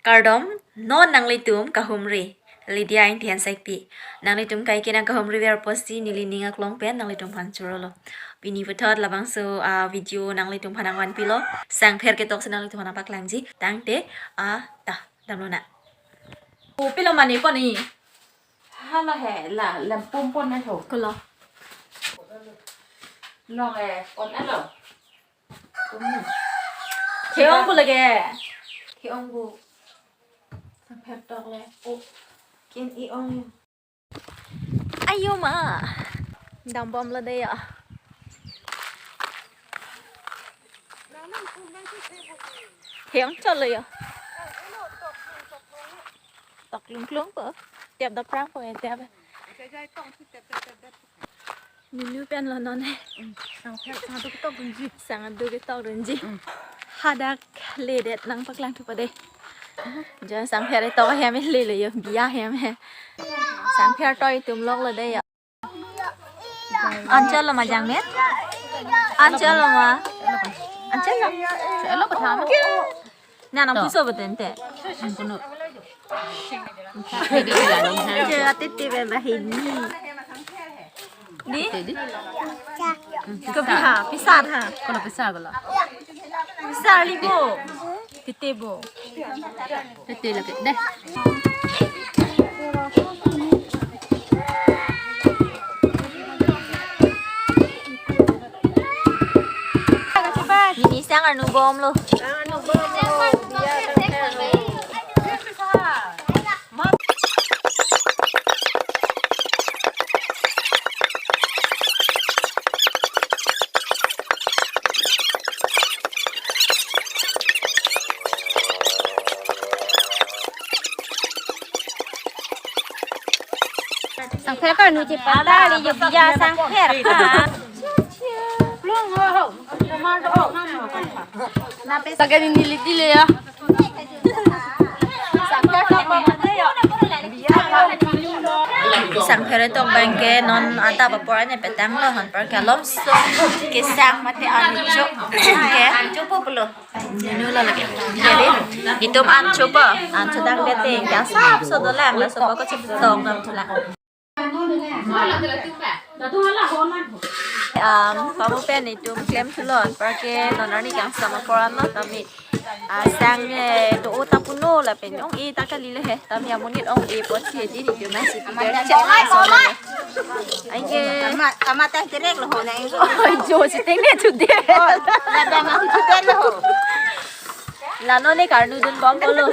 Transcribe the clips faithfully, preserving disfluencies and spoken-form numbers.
Kardom, non nanglitum kahumri. Lydia Ingti Hansekpi. Nanglitum kaike nangkahumri ver apotsi neli ning aklong pen nanglitum aphan chorolo. Pini puthot labangso, ah, video nanglitum aphan nangvanpilo. Sangpher ketoksi nanglitum aphan nangpaklangji. Tangte, ah, ta, damlonang. O, pilo mane ko ni? Hala he, la, lampum pon na ho. Kolo. Long e, on alo. Ke-ong bu lage. Ke-ong bu. Sangpher tok le. O. Ken i-ong. Ayo ma. Dambomlo dei ya. Ke-ong chotlo ya. Tok lung klung po. Tep daprang po ya tep. Nunu penlo non he. Sangpher, sangpher ketok dunji. Sangpher ketok dunji. Hadak ledet nangpaklang thupo dei. Jo sangpher ketok ahem lelo yo, biya ahem he. Sangpher toi tum loklo dei yo. An chotlo ma jangmet? An chotlo ma? An chotlo? Chotlo ko tham. Nana puso beten te. Ang kuno. Pwede sila nung ha. Kaya titi be bahini. Di? Pwede. Kopi ha, pisar ha. Kono pisar kono. Pisar libo. Titi bo. Titi lagi deh. Nini sang arnu bomlo. Sangpher karnu chepa ta li yo biya sangpher ka. Lake nini liti le ya. Sangpher ketok abang ke non ata papor ane petanglo, anparke alomso kesang mate an cho ke chopo pulo. Nunu lo lake. Jadi, itum an chopo, an chodang bete, ya sap so dolang, laso ko cheptong dam thulang. Um, pamu pen itum klem thulo, anparke non arni kangsam apor anlo tame. Ah, sang, eh, do-o ta puno lapen ong-e ta kalilo he. Tame amonit ong-e apotsi hedi itum nangsi tiger chet so le. Anke. Ama, ama tang terek lo ho na. Oi, jo si teng ne chude. Oh, na ba ma chude lo ho. La non ne karnu dunbom pulo.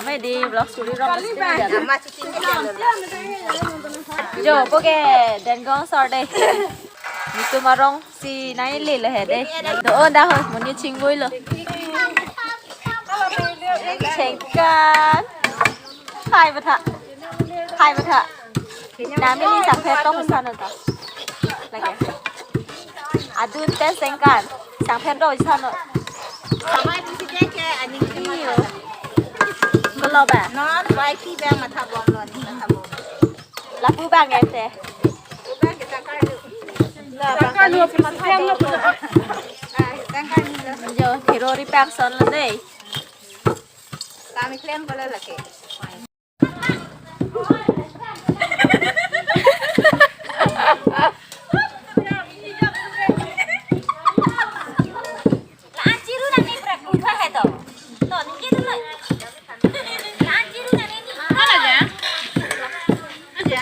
Mei di vlog suri rong. Ama chuting ke lo. Jo, poke Dengong sor dei. Itum arongsi nai lelo he dei. Do-o dah ho, monit chingvoi lo. Chengkan. Hai bata. Hai bata. Nami ni sangpher tong sano ta. Lake. Adun te chengkan. Sangpher tong sano. Samai di sini ke aning iyo. Kolo ba. Non, wai ki bang matha bomlo ni matha bom. Lapu bang ete. Lapu bang ke tangkar lu. Tangkar lu, tangkar lu. Ah, tangkar lu. Jo, thiro ri pang son lo dei. Kami klem ko lo lake. La-an chiru nang ni prak ubah hai to. To, ningke tu lo. La-an chiru nang ni. Mana aja? Aja.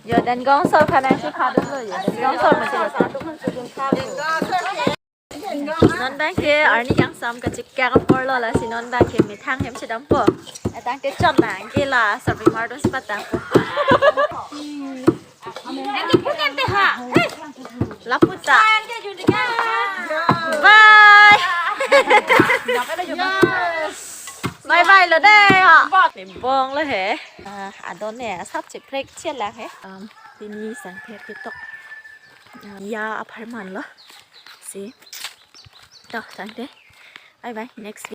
Yo, Dengong sor khanang si phadun lo yo. Dengong sor masi lo. Non abang ke arni kangsam kachekang apor lo, lasi non abang ke methang hem chedampo. Atangte chon nang ke la sarpi mardun si patangpo. Nanti bukan teh ha. Hei. Laputa. Bye. Bye bye lo dei ha. Bong lo he. Ah, adon ne asap cheprek chelang he. Um, pini sangpher ketok. Ah, ya apharman lo. Si. To, tangte. Bye bye. Next